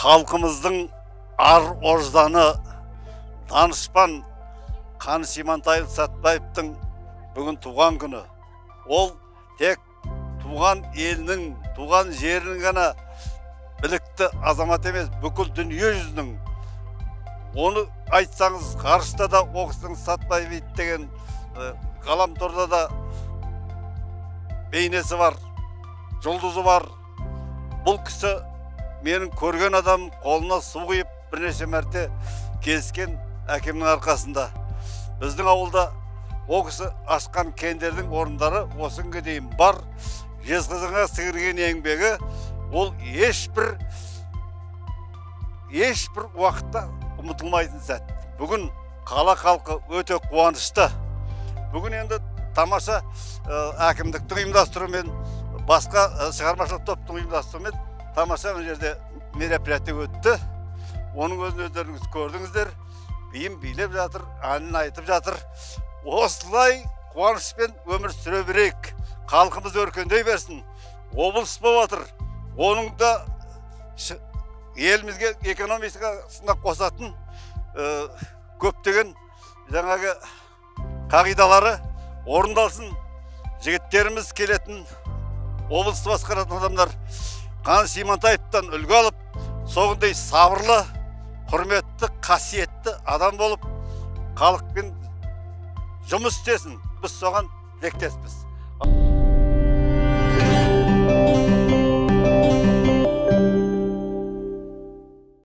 Халқымыздың ар ожданы, данышпан Қаныш Имантайұлы Сәтбаевтың бүгін туған күні. Ол тек туған елінің, туған жерінің ғана білікті азамат емес, бүкіл дүние жүзінің. Оны айтсаңыз, ғарышта да ол кісінің Сәтбаев деген ғаламторда да бейнесі бар, жұлдызы бар. Бұл кісі менің көрген адам, қолына су құйып бірнеше мәрте кездескен әкемнің арқасында. Біздің ауылда ол кісі ашқан кендердің орындары осы күнге дейін бар. Жезқазғанға сіңірген еңбегі ол ешбір уақытта ұмытылмайтын сәт. Бүгін қала халқы өте қуанышты. Бүгін енді тамаша әкімдіктің ұйымдастыруымен, басқа шығармашылық топтың ұйымдастыруымен тамаша мына жерде мероприятие өтті. Оның өзін өздеріңіз көрдіңіздер. Биін билеп жатыр, әнін айтып жатыр. Осылай қуанышпен өмір сүре берейік. Халқымыз өркендей берсін. Облыс болып жатыр. Оның да елімізге экономикасына қосатын көптеген жаңағы қағидалары орындалсын. Жігіттеріміз келетін, облысты басқаратын адамдар Қаныш Имантаевтан үлгі алып, соғындай сабырлы, құрметті, қасиетті адам болып халықпен жұмыс істесін. Біз соған тілектеспіз.